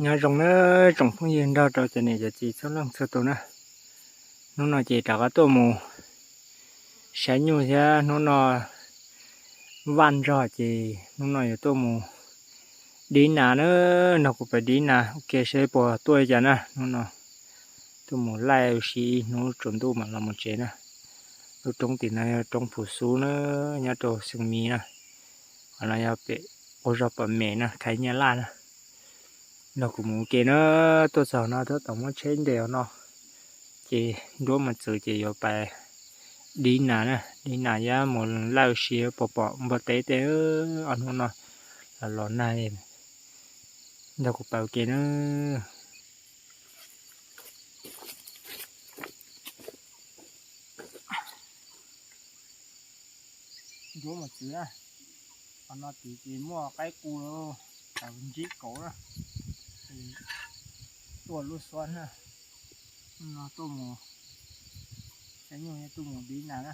Nyob zoo na tsoom phooj ywg nrog rau cov niam cov txiv txhua leej txhua tus na. Hnub no ces rov qab tuaj mus saib nyuj thiab hnub no vaj ntsog ces hnub no yuav tuaj mus dib nas na, nrog kuv pais dib nas ua ke seb puas tuaj li cas na. Hnub no tuaj mus laij ua si ib hnub tsaus ntuj mam los mus tsev na. Lub roob tim no yog roob Phuv Xub na, nyob rau Xeev Mis na. Qhov no yog pem qaug zog Pom Mem na, Khais Nyaj Laj na. Nrog kuv mus ua ke na, tuaj txog no tab tom muab tsheb ntes no, ces nruab mus txwv ces yuav pais dib nas na, dib nas thiab mus laij ua si puas pom npua teb tej. Ob hnub no los los nag, nrog kuv pais ua ke na. Nruab mus txwv na, qhov no tid ces muaj qaib qus, tau ntsib kauv na, tuaj lub xuab na, no tuaj mus saib nyuj thiab tuaj mus dib nas na.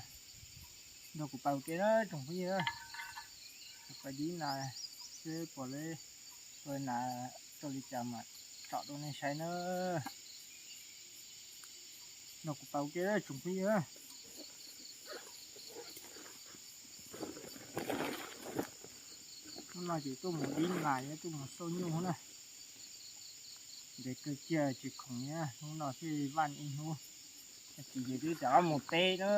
Nrog kuv pais ua ke na tsoom phooj ywg, kuv pais dib nas seb puas li, ua nas tuaj li cas mam tsom rau nej saib na. Nrog kuv pais ua ke tsoom phooj ywg. Hnub no ces tuaj mus dib nas thiab tuaj mus xauj nyuj na. Ntev kawg kiag tsis khoom li, hnub no thiaj vaj ib hnub, tsis ces twb rov qab mus teb na.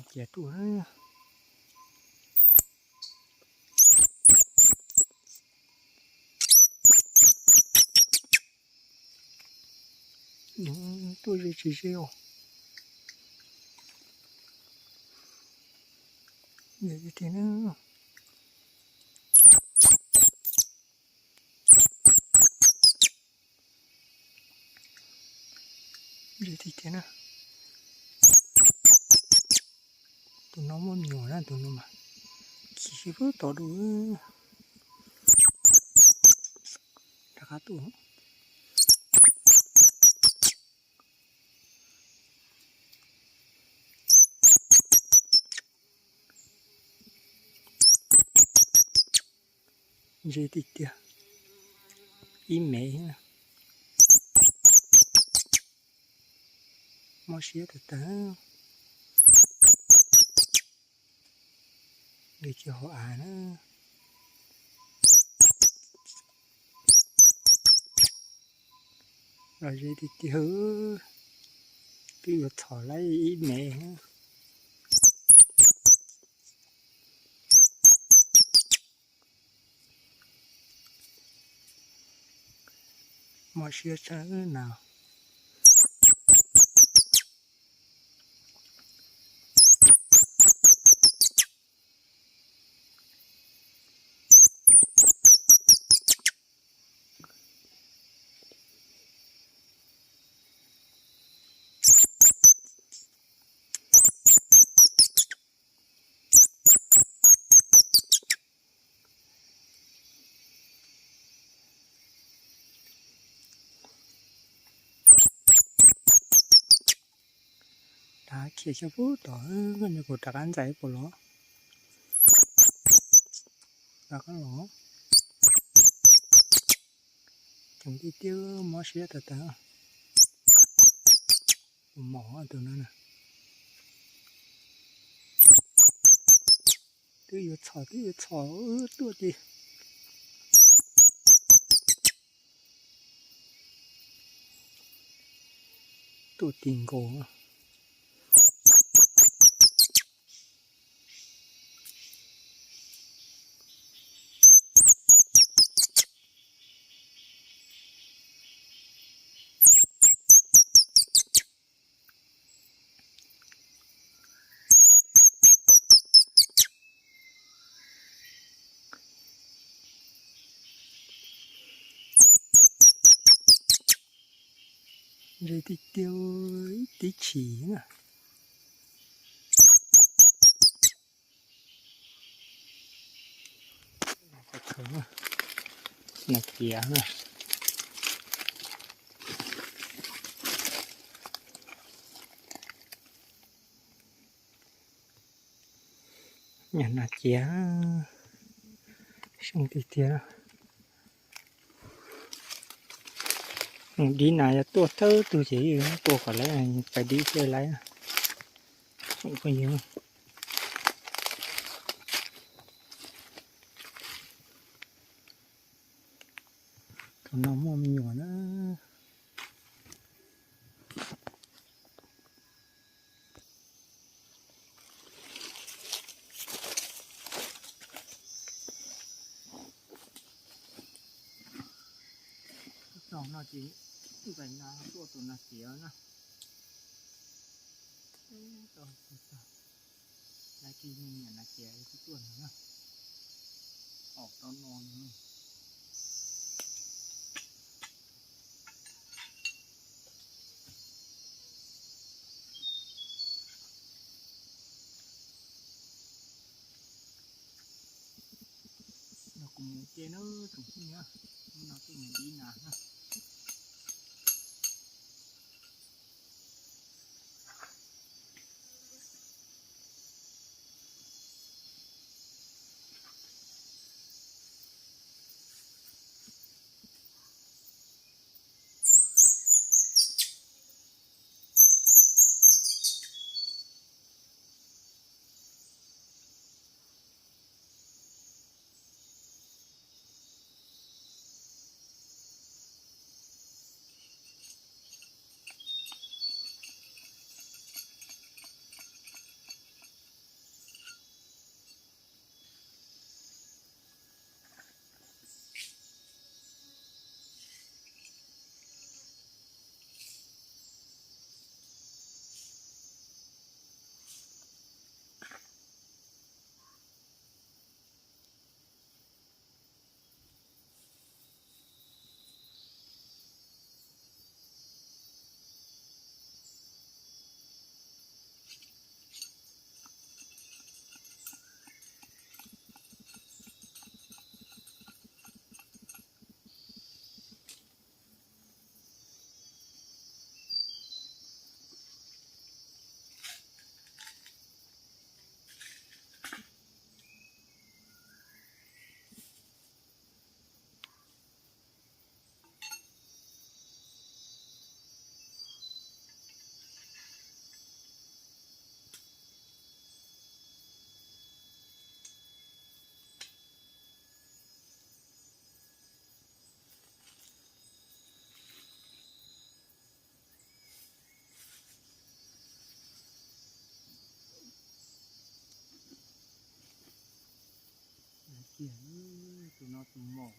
Cia tuaj. Tuaj ze tsis ze os. Ze tiag tiag na. Ze tiag tiag na. Tus no muaj me nyuam na, tus no mas khib sib pub tod dua. Rov qab tuaj. Ze tiag tiag, ib mev. Mob siab tag tag. Nqis kiag hauv av na. Los ze tiag tiag, twb yuav txhom lawm ib mev. Mob siab tshaj na. Rov khiav xyov pub tom, koj nyob kuv rov qab ntxais puas los. Rov qab los. Ceev tiag tiag, mob siab tag tag. Tus mom tus no na. Twb yuav txhom twb yuav txhom, tuaj ces tuaj ti nkaus. Ze tiag tiag, ib tib chim na. Nas ciav na. Nas ciav, Seej tiag tiag. Dib nas yog tuaj thawj tug ces tua kom lawv pais dib thiaj laiv. Phooj ywg, tus no muaj me nyuam na. Tog no ces nqes no tuaj tus no tiav na. Tog, tog, tog. Lawv kiag me nyuam no tiav tuaj no na. Aub, tau no no. Yog kuv mus ces na tsoom phooj ywg, hnub no tuaj mus dib nas na. Kiag, tus no tus mos.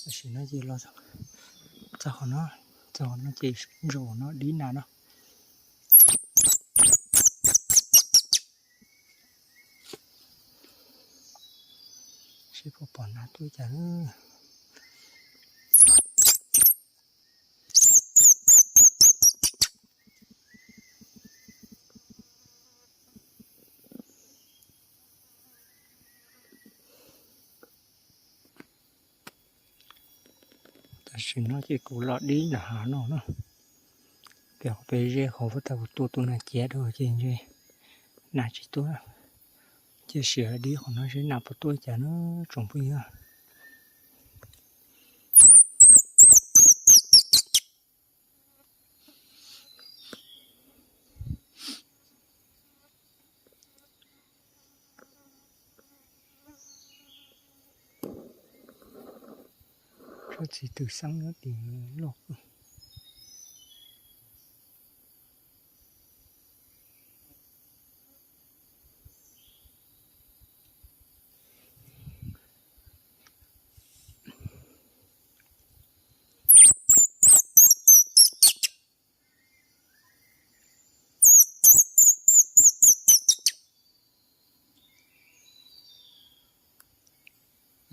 Tam sim no ces los txog qhov no, txog qhov no ces zaum no dib nas no. Seb puas pom nas tuaj cas. Tam sim no ces kuv los dib nram hav no na, pem qhov pem ze qhov uas tau kuv tua tus nas ciav dua ces ntshe nas tsis tuaj, cia siav dib qhov no seb nas puas tuaj cas na tsoom phooj ywg. Tsob txiv tw xeeb nyob tim loj.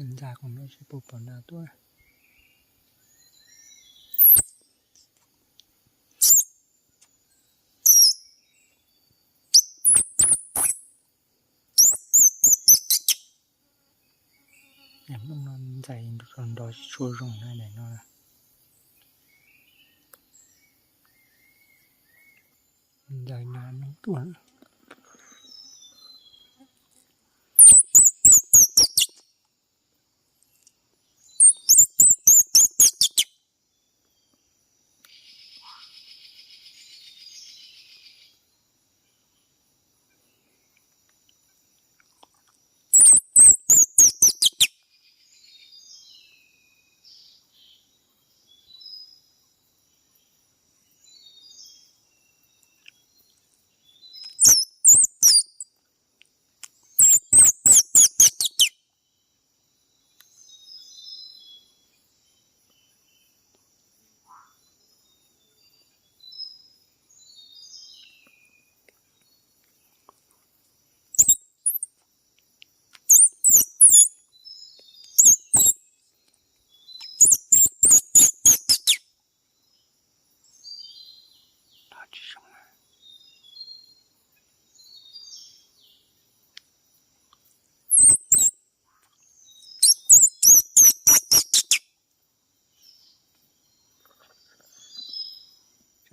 Ntxais qhov no seb puas pom nas tuaj. Ntxais nrov tsis tshua zoo na daim no. Ntxais nas noo tuaj.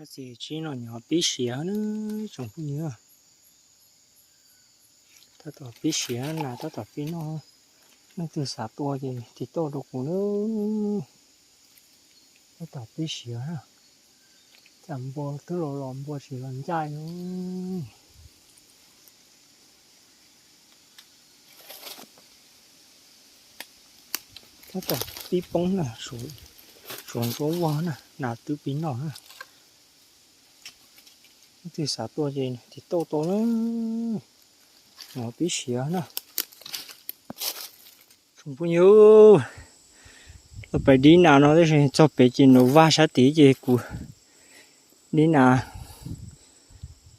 Tsob txiv tsib no nyob pib siav na tsoom phooj ywg. Tab tom pib siav, nas tab tom pib noj. Leej twg xav tua ces tiv tauj rau kuv na. Tab tom pib siav, cas npua twb los los npua tsis los ncaij no. Tab tom pib poob na, suav ntsuab vog na, nas twb pib noj na. Leej twg xav tua ces tiv tauj tau na, nyob pib siav na. Tsoom phooj ywg, los pais dib nas no tab sis txog pem ces nram vaj sab tid ces kuv dib nas,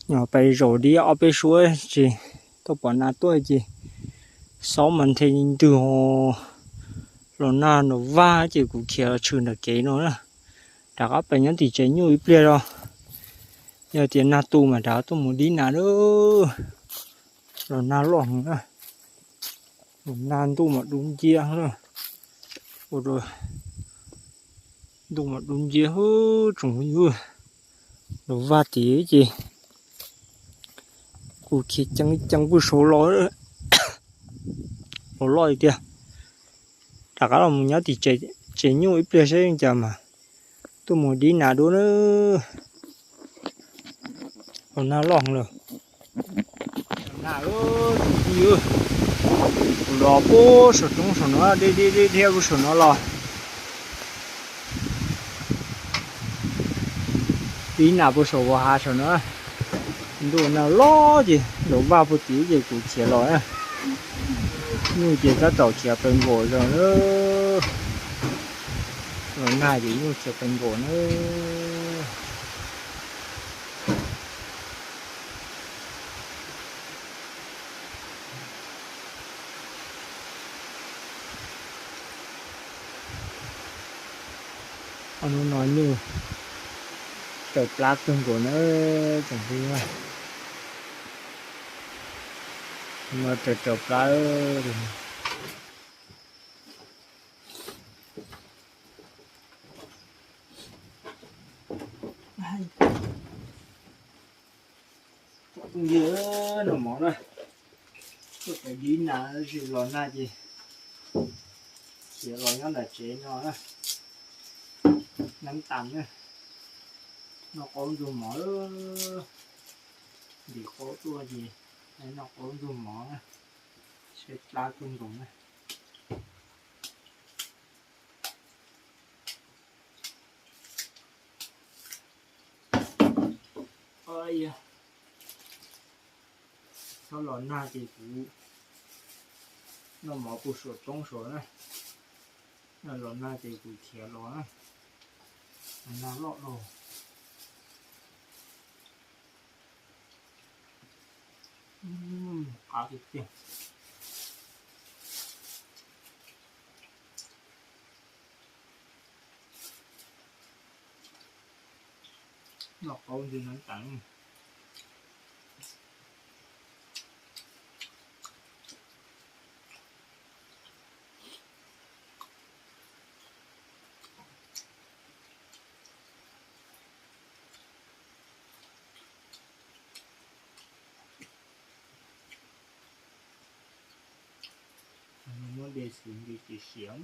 nyob pais zaum dib ob peb suab ces tau pom nas tuaj ces xob mas nthe ntws ho los nag nram vaj ces kuv khiav los tshwm nram kev no na. Rov qab pais nyob tim tsev nyuj ib pliag los yog tias nag tu mas rov qab tuaj mus dib nas na. Los nag loj heev na, los nag ntuj mas dub nciab na, ua rau ntuj mas dub nciab tsoom phooj ywg. Nram vaj tid ces kuv khiav ceev ceev pug saud los, los loj tiag. Rov qab los mus nyob tim tsev nyuj ib pliag seb cas mas tuaj mus dib nas dua na. Los nag loj heev lawm. Nag, tsoom phooj ywg, kuv los puag saum roob saum no, dhia dhia dhia puag saum no los dib nas puag saum hav saum no. Ntuj nag loj ces nram vaj puag tid ces kuv khiav los na. Nyuj ces tab tom khiav pes nkaum zog na. Los nag ces nyuj khiav pes nkaum na. Ob hnub no nyuj raws plab kawg nkaus na tsoom phooj ywg. No raws raws plab. Phooj ywg, noj mov na, tuaj pem dib na, los nag ces khiav los nyob nram tsev no na, neeb tas na, noj qaub ntsug mov, ntim qaub tuaj ces noj qaub ntsug mov na, saib plab kawg nkaus na. Txhob los nag ces kuv noj mov puag saum roob saud na, los nag ces kuv khiav los na, nag loj los. Qab tiag tiag. Noj qaub ntsug neeb tas. Muab de xwb nti tsis siav.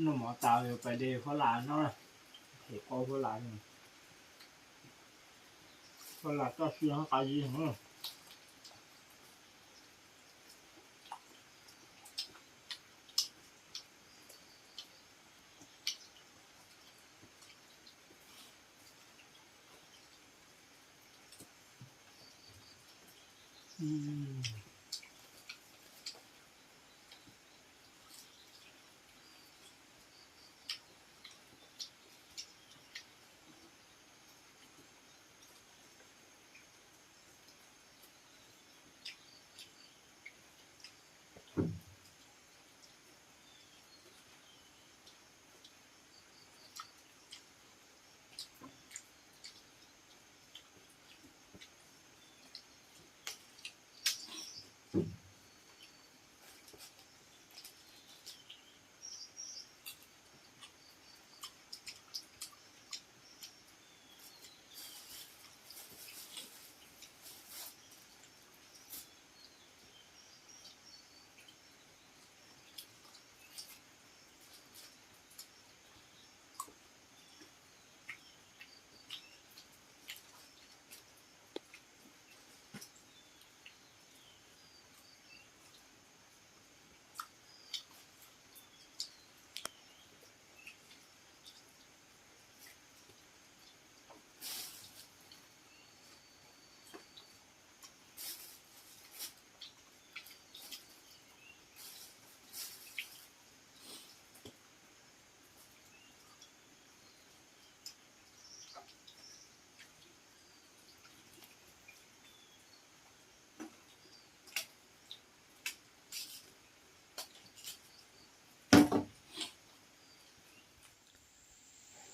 Noj mov tas yuav pais de huab las no, phem qua huab las, huab las toj siab qab zib.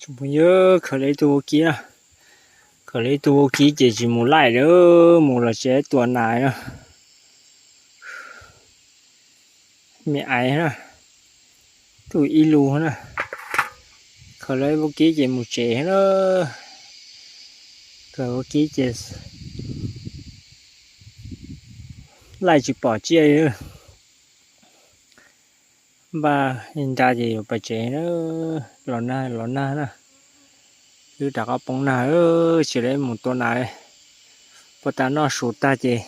Tsoom phooj ywg, khaws los ib tug vaub kib, khaws los ib tug vaub kib ces tsis mus laij lawm, mus los tsis tua nas na. Me aiv na, tuj ib lub na, khaws los ib vaub kib ces mus tsev na. Khaws vaub kib ces laij tsis pom tsiaj li. Npaj li nra ces yuav pais tsev na, los nag los nag na, twb rov qab poob nag, tsis lawv mus tua nas, puag ta noj su tag ces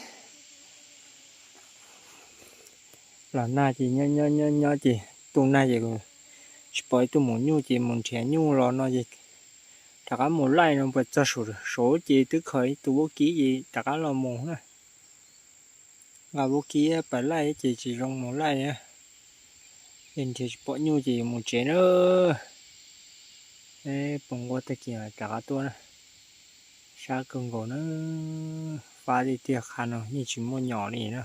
los nag ces nyob nyob nyob nyob ces tu nag ces tsis pom ib tug maum nyuj ces mus nrhiav nyuj los no ces rov qab mus laij no puas txog saum ces twb khaws ib tug vaub kib ces rov qab los mus na. Nqa vaub kib pais laij ces tsis zoo mus laij na, ces nrhiav tsis pom nyuj ces yuav mus tsev na. Peb poob nqua tag kis rov qab tuaj na, sab kawg nkaus na. fab tiag tiag, qhov no yeej tsis muaj nyom li na.